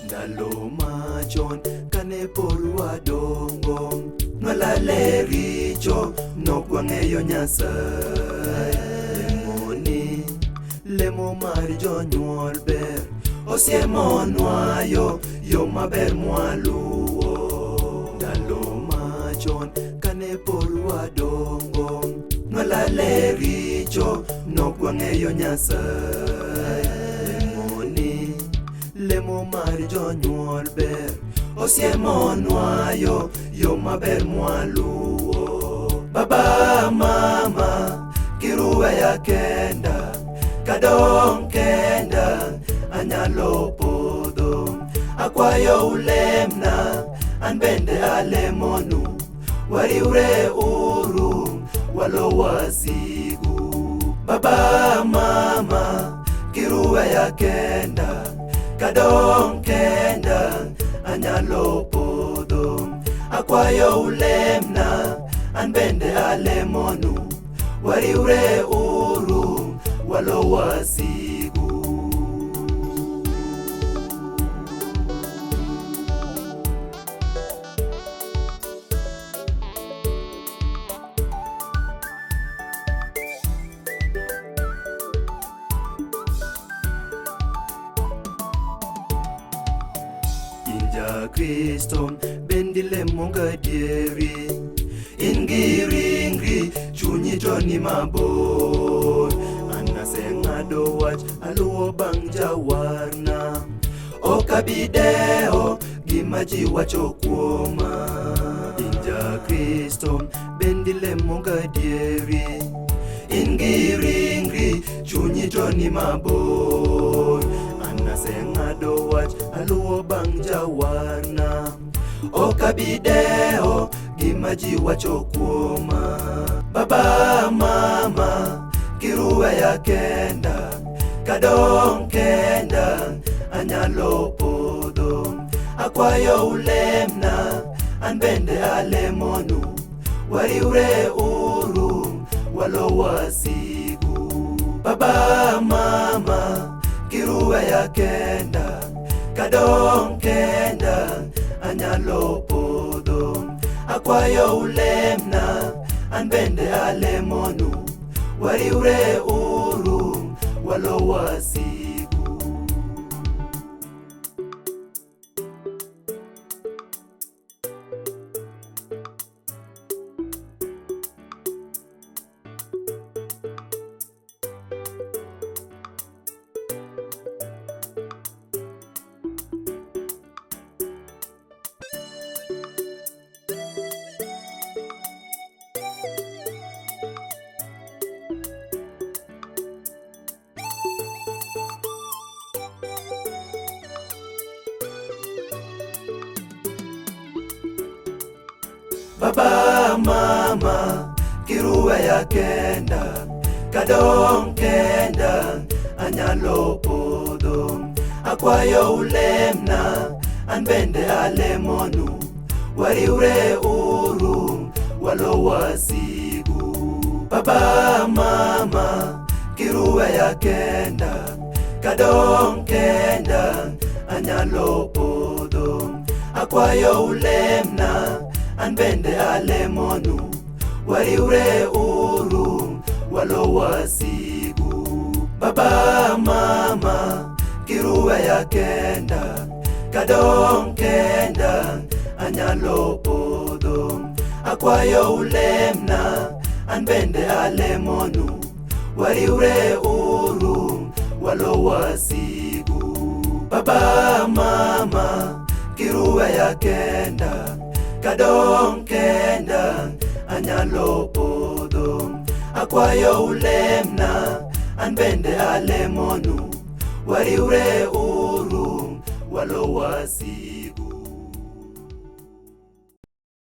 Ndalo machon kane pod wadongo, nwalale richo, nokwang'eyo Nyasaye. Lemoni, lemo mar jonyuol ber, osiemonwa yo, yo maber mwaluwo. Ndalo machon kane pod wadongo, nwalale richo, nokwang'eyo Nyasaye. Lemoni, lemo mar jonyuol ber, osiemonwa yo, yo maber mwaluwo. Baba, mama, kiruweya kenda, kadong' kenda, anyalo podho. Akwayo ulemna, an bende alemonu, wariwre uru, walo wasigu. Baba, mama, kiruweya kenda, kadong' kenda, anyalo podho. Akwayo ulemna, an bende alemonu, wariwre uru, walo wasigu. In ja Kristo bendi lemo gadieri, in gi ringri chunyi to ni mabor. An aseng'ado wach aluwo bang' jawarna, ok abi dewo gima ji wacho kuoma. In ja Kristo bendi lemo gadieri, in gi ringri chunyi to ni mabor. An aseng'ado wach aluwo bang' jawarna, ok abi dewo gima ji wacho kuoma. Baba, mama, kiruweya kenda, kadong' kenda, anyalo podho. Akwayo ulemna, an bende alemonu, wariwre uru, walo wasigu. Baba, mama, kiruweya kenda, kadong' kenda, anyalo podho. Akwayo ulemna, an bende alemonu, wariwre uru, walo wasigu. Baba, mama, kiruweya kenda, kadong' kenda, anyalo podho. Akwayo ulemna, an bende alemonu, wariwre uru, walo wasigu. Baba, mama, kiruweya kenda, kadong' kenda, anyalo podho. Akwayo ulemna, an bende alemonu, wariwre uru, walo wasigu. Baba, mama, kiruweya kenda, kadong' kenda, anyalo podho. Akwayo ulemna, an bende alemonu, wariwre uru, walo wasigu. Baba, mama, kiruweya kenda, kadong' kenda, anyalo podho. Akwayo ulemna, an bende alemonu, wariwre uru, walo wasigu.